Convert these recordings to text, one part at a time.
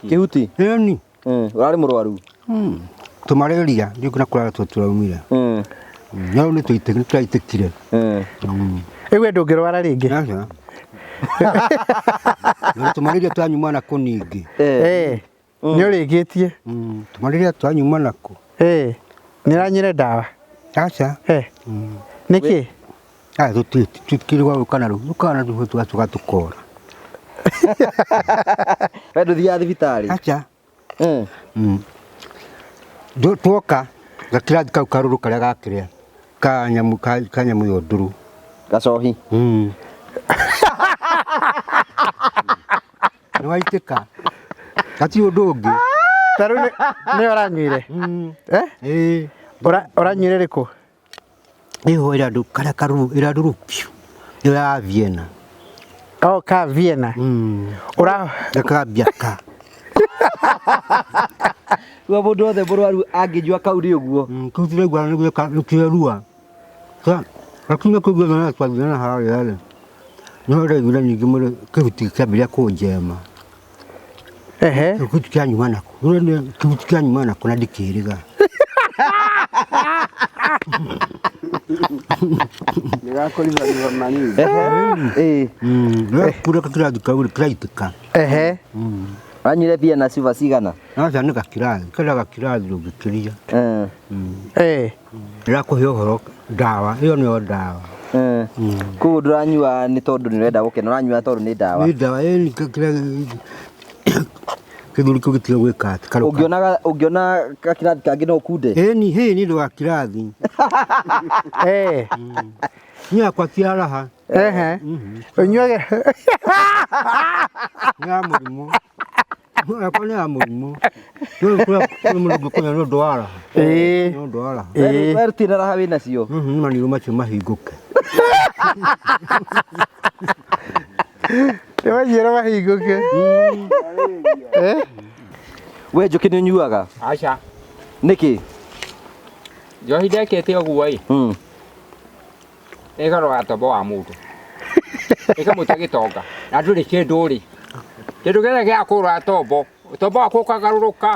Kĩhuti? Ĩni. Ũrarĩ mũrwaru? Tũmarĩria ndiũĩ na kũrĩa tũraumire. No nĩ tũraitĩkire. Rĩu we ndũngĩrwara rĩngĩ. Aca. Na tũmarĩria twanyuma nako ningĩ. Eh. Nĩ ũrĩkĩtie. Tũmarĩria twanyuma nako. Eh. Nĩ ũranyuire ndawa? Aca. Eh. Nĩkĩ? Aya tũtikĩrĩ gwa gũka na rũu. Gũka na rũu tũgacoka tũkora. We ndũthiaga thibitarĩ? Aca. Twoka gakirathi kau karũrũ karĩa gakĩrĩa ka nyamũ ka nyamũ ĩyo ndũrũ. Gacohi. Nĩ waitĩka. Gatirĩ ũndũ ũngĩ. Ta rĩu nĩ ũranyuire? Eh? Ĩĩ. Ũranyuire rĩkũ? Ĩyo ĩrĩa ndũ karĩa karũrũ ĩrĩa ndũrũ biũ. Ĩyo ya Vienna. Oh, ka Vienna. Ũra Gakambia ka. Rĩu mũndũ wothe mũrwaru angĩnyua kau nĩ ũguo. Kau tũraigua nĩ gwĩka nĩ kĩrua. Gakinya kũu guothe na twathire na harĩa rĩ. No ndaiguire ningĩ mwĩrĩ kĩhuti kĩambĩrĩria kũnjema. Ehe. Kĩhuti kĩanyuma nakũ. Kĩhuti kĩanyuma nakũ na ndikĩrĩga. Nĩgakũribaribwo manini. Ĩĩ. Kura gakirathi kau kĩraitĩka. Ehe. Wanyuire Vienna cuba cigana? Aca nĩ gakirathi, kena gakirathi ndũngĩkĩria. Eh. Ndĩrakũhe ũhoro ndawa, ĩyo nĩyo ndawa. Koguo ndũranyua nĩ tondũ nĩ ũrenda gũkena, ũranyua tondũ nĩ ndawa. Nĩ ndawa ĩni kĩthũri kĩu gĩtige gwĩka atĩ karũka. Ũngĩona ũngĩona gakirathi kangĩ no ũkunde? Ĩni hĩ nĩ ũndũ wa kirathi. Eh. Niĩ yakwa ti ya raha. Ehe. Ũnyuage. Nĩ ya mũrimũ. Yakwa nĩ ya mũrimũ. Nĩ kũrĩa mũndũ ũngĩkũnyua nĩ ũndũ wa raha. Ĩĩ. Nĩ ũndũ wa raha. Ĩĩ. We rutire raha wĩ nacio. Maniũrũ macio mahingũke. Nĩ maniũrũ mahingũke. Eh? We njũkĩ nĩ ũnyuaga? Aca. Nĩkĩ? Njohi ndekĩte ũguo ĩ. Ĩgarũraga tombo wa mũndũ. Ĩkamũtua gĩtonga. Na ndũrĩ kĩndũ rĩ. Kĩndũ gĩothe gĩa kũgũra tombo, tombo waku ũkagarũrũka.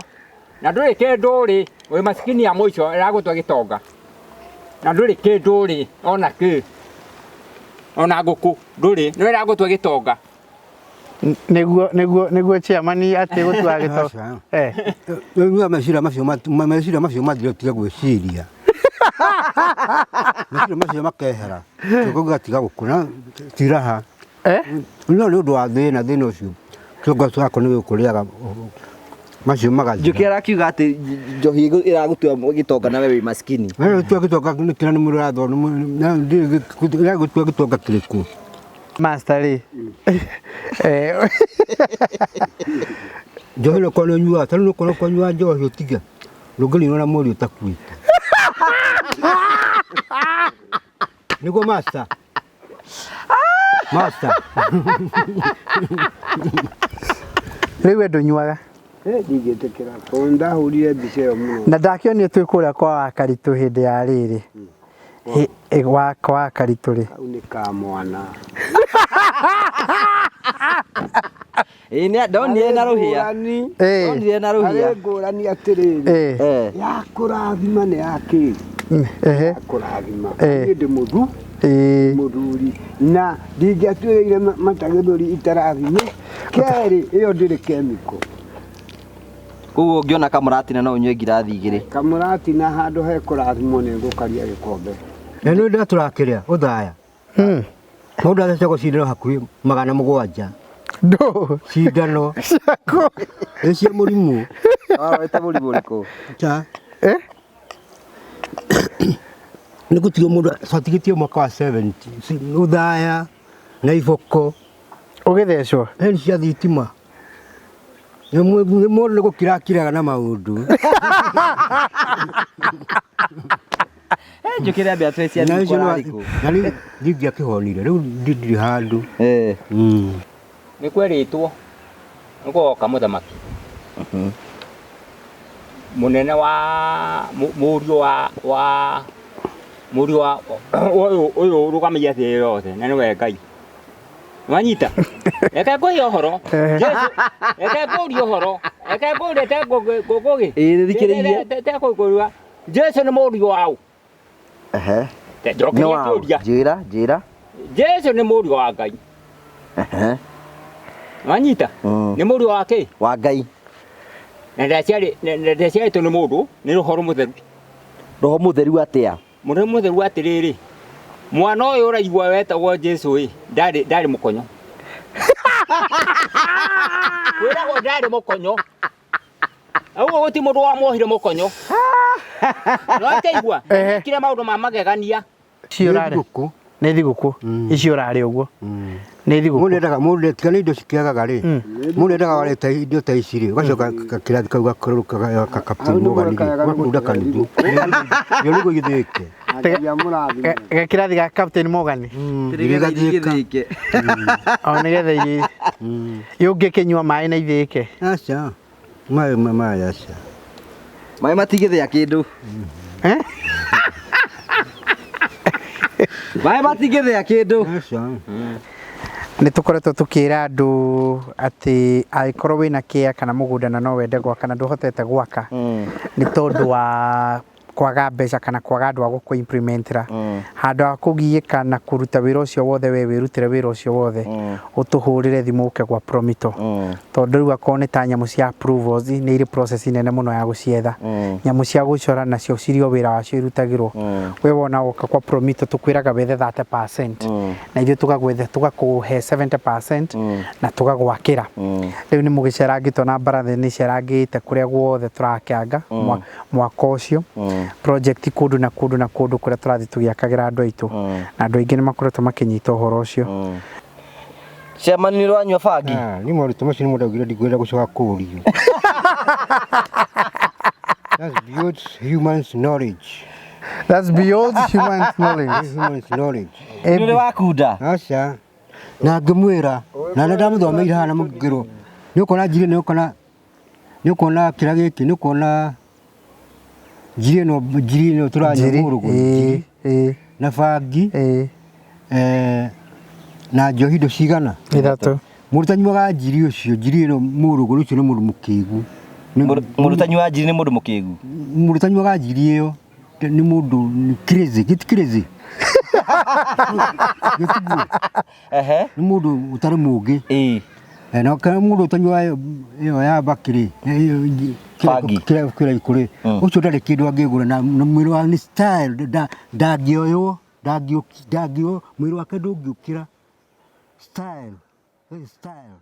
Na ndũrĩ kĩndũ rĩ, wĩ masikini ya mũico ĩragũtua gĩtonga. Na ndũrĩ kĩndũ rĩ, ona kĩ. Ona ngũkũ ndũrĩ, no ĩragũtua gĩtonga. Nĩguo nĩguo nĩguo chairman atĩ gũtua gĩto. Aca. Eh. Rĩu meciria macio meciria macio mathire ũtige gwĩciria. Meciria macio makehera. Kĩongo gĩgatiga gũkũra ti raha. Eh? No nĩ ũndũ wa thĩna, thĩna ũcio kĩongo wakwa nĩ gũkũrĩaga macio magathira. Njũkĩ arakiuga atĩ njohi ĩragũtua gĩtonga na we wĩ maskini. Wewe tua gĩtonga nĩ kĩrĩa nĩ mũndũ ũrathwo ĩragũtua gĩtonga kĩrĩkũ? Master rĩ. Eh. Njohi no korwo nĩ ũnyuaga, tondũ no korwo ũkũnyua njohi ũtige ndũngĩninwo na mweri ũtakuĩte. Nĩguo master. Master. Rĩu we ndũnyuaga. Ndingĩtĩkĩra tondũ ndahũrire mbica ĩyo mũno. Na ndakĩonio twĩ kũrĩa kwa Wakaritũ hĩndĩ ya rĩrĩ. Kwa Wakaritũ rĩ. Kau nĩ ka mwana. Ĩĩ nĩ ndonire na rũhĩa. Ndonire na rũhĩa. Harĩ ngũrani atĩrĩrĩ. Ya kũrathima nĩ ya kĩ? Ehe. Ya kũrathima. Eh. Niĩ ndĩ mũthu Ĩĩ. mũthuri na ndingĩatuĩrĩire matagĩthũri itarathime. Kerĩ ĩyo ndĩrĩ kemiko. Koguo ũngĩona kamũratina no ũnyue ngirathi igĩrĩ. Kamũratina handũ he kũrathimwo nĩ ngũkaria gĩkombe. Na nĩ ũndũ tũrakĩrĩa ũthaya. Mũndũ athecagwo cindano hakuhĩ 700. Ndũ. Cindano. Ciaku. Ĩ cia mũrimũ. Warorete mũrimũ ũrĩkũ? Cha. Eh? Nĩ gũtigwo mũndũ twatigĩtio mwaka wa 70. Ũthaya na iboko. Ũgĩthecwo? Heni cia thitima. Nĩ mũndũ nĩ gũkira akiraga na maũndũ. Njũkĩre ambia twĩ cia Na thikũ icio ararĩkũ. na rĩu ndingĩakĩhonire rĩu ndirĩ handũ. Nĩ kwerĩtwo nĩ gũgoka mũthamaki mũnene wa mũriũ wa wa mũriũ wa ũyũ ũyũ ũrũgamĩire thĩ yothe na nĩwe Ngai. Wanyita? Reke ngũhe ũhoro. Jesu, reke ngũrie ũhoro. Reke ngũrie te ngũgĩ. Ĩĩ, thikĩrĩirie. Te kũigua. Jesu nĩ mũriũ waũ? Ehe. Te Nĩ njokeria wa kĩũria. njĩra njĩra. Jesu nĩ mũriũ wa Ngai. Ehe. Wanyita? Nĩ mũriũ wa kĩ? Wa Ngai. Na ndaciarĩtwo nĩ mũndũ nĩ roho mũtheru. Roho mũtheru atĩa? Mũndũ mũtheru atĩrĩrĩ, mwana ũyũ ũraigua wetagwo Jesu ĩ, ndarĩ mũkonyo. Kwĩragwo ndarĩ mũkonyo. Ũguo gũtirĩ mũndũ wamuohire mũkonyo. No ĩkaigua, ekire maũndũ ma magegania. Icio ũrarĩ Thigũkũ. nĩ thigũkũ icio ũrarĩ ũguo nĩ thigũkũ. Mũndũ endaga mũndũ tiga nĩ indo cikĩagaga rĩ mũndũ endaga wareta indo ta ici rĩ ũgacoka kĩrathi kau gakorũka gakaptain Morgan rĩ ũgakunda kanithu nĩ nĩguo gĩthĩke. Gakĩrathi ga Captain Morgan. Gĩgathĩka. O nĩgetha irio yũngĩkĩnyua maĩ na ithĩke. Aca maĩ maĩ aca Maĩ matingĩthĩa kĩndũ. Eh? Maĩ matingĩthĩa kĩndũ. Aca. Nĩ tũkoretwo tũkĩra andũ atĩ angĩkorwo wĩna kĩa kana mũgũnda na no wende gwaka na ndũhotete gwaka nĩ tondũ wa kwaga mbeca kana kwaga andũ a gũkũ implementera handũ ha kũgiĩka na kũruta wĩra ũcio wothe we wĩrutĩre wĩra ũcio wothe ũtũhũrĩre thimũ ũke gwa Promito tondũ rĩu akorwo nĩ ta nyamũ cia approvals nĩ irĩ process nene mũno ya gũcietha nyamũ cia gũcora nacio cirĩ o wĩra wacio irutagĩrwo we wona woka kwa Promito tũkwĩraga wethe 30% na ithuĩ tũgagwethe tũgakũhe 70% na tũgagwakĩra rĩu nĩ mũgĩcerangĩtwo na mbarathi nĩ cerangĩte kũrĩa guothe tũrakĩanga mwaka ũcio project kũndũ na kũndũ na kũndũ kũrĩa tũrathiĩ tũgĩakagĩra andũ aitũ na andũ aingĩ nĩ makoretwo makĩnyita ũhoro ũcio. Chairman nĩ ũranyua bangi? Ni moritũ macio nĩ mũndũ augire ndikwenda gũcoka kũũrio. That's beyond human's knowledge. That's beyond human knowledge. Human's knowledge. Nĩ ũrĩ wakunda? Aca. Na ngĩmwĩra na nĩ ndamũthomeire haha na mũngĩrwo nĩ ũkuona njiri nĩ ũkuona nĩ ũkuona kĩrĩa gĩkĩ nĩ ũkuona njiri ĩno njiri ĩno tũranyua mũrũgũ Ĩĩ, na bangi ĩĩ, na njohi indo cigana ithatũ. Mũndũ ũtanyuaga njiri ũcio njiri ĩno mũrũgũ ũcio nĩ mũndũ mũkĩgu. Mũndũ ũtanyuaga njiri nĩ mũndũ mũkĩgu. Mũndũ ũtanyuaga njiri ĩyo nĩ mũndũ nĩ crazy gĩti crazy. Gĩtiguo. Ehe. Nĩ mũndũ ũtarĩ mũũgĩ. Ĩĩ. Na kana mũndũ ũtanyuaga ĩyo ya mbakĩ rĩ Bangi. kĩrĩa kĩraikũ rĩ ũcio ndarĩ kĩndũ angĩgũra na mwĩrĩ wa nĩ style ndangĩoywo ndangĩoywo mwĩrĩ wake ndũngĩũkĩra style style.